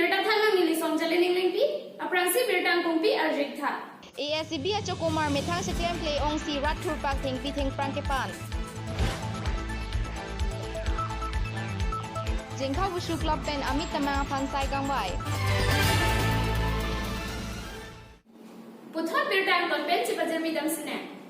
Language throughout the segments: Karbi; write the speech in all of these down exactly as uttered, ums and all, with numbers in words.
Birta thangnang neli Songjali Ninglengpi, aphrangsi birta angkungpi arjik tha. A S A B achokomar methang cheklemkle ongsi rat thurpak thengpi thengphrang kepan. Jengkha Wushu Club pen Amit Tamang aphan sai kangvai. Puthot birta angton pen chipajirmi damsinang.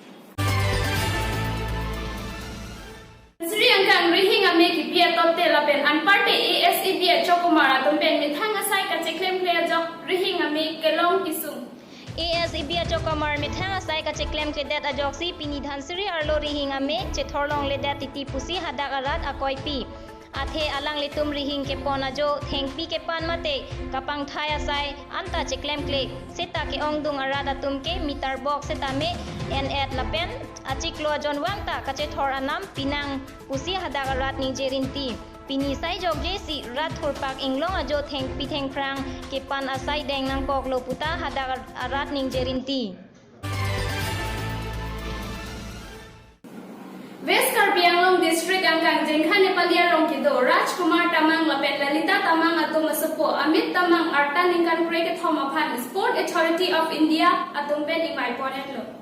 Sri angkang Rihing Ame kipi atop te lapen anparte A S A B achokomar atum pen methang asai kacheklemkle ajok Rihing Ame kelong kesung. A S A B achokomar methang asai kacheklemkledet ajoksi pini Dhansiri arlo Rihing Ame chethorlongledet titi pusi hadak arat akoipi. Athe alanglitum rihing kepon ajo thengpi kepan mate kapangthai asai anta cheklemkle seta ke-ongdung arat atum ke meter box seta me en-et lapen achiklo ajon vang ta kachethor anam pinang pusi hadak arat ningje rinti. Pini sai jokjesi rat thurpak inglong ajo thengpi thengphrang kepan asai deng nangkoklo puta hadak arat ningje rinti. West Karbi Anglong District angkang Jengkha Nepali arong kedo Raj Kumar Tamang lapen Lalita Tamang atum asopo Amit Tamang arta ningkan krekethom aphan Sport Authority of India atum pen ingvai pon-etlo.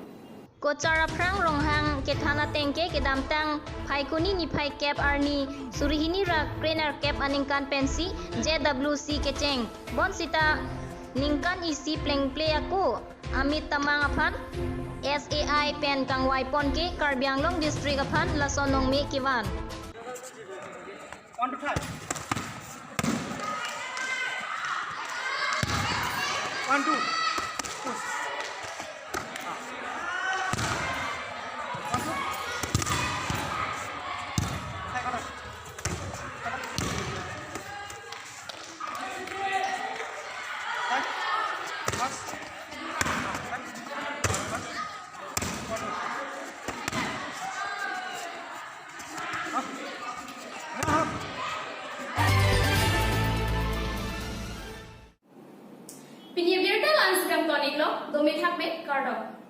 Kochar aphrang Ronghang kethan ateng ke kedamtang Phaikuni niphai kep arni suri hini ra krenerkep aningkan pensi J W C kecheng. Bonsita ningkan isi plengple ako Amit Tamang aphan S A I pen kangvai pon ke Karbi Anglong District aphan lason nongme kevan. One, two, try. One, two. Push. Ah. One, two. Side, corner. Pini birta la-an si kangton-iklo, dome thakme, kardom.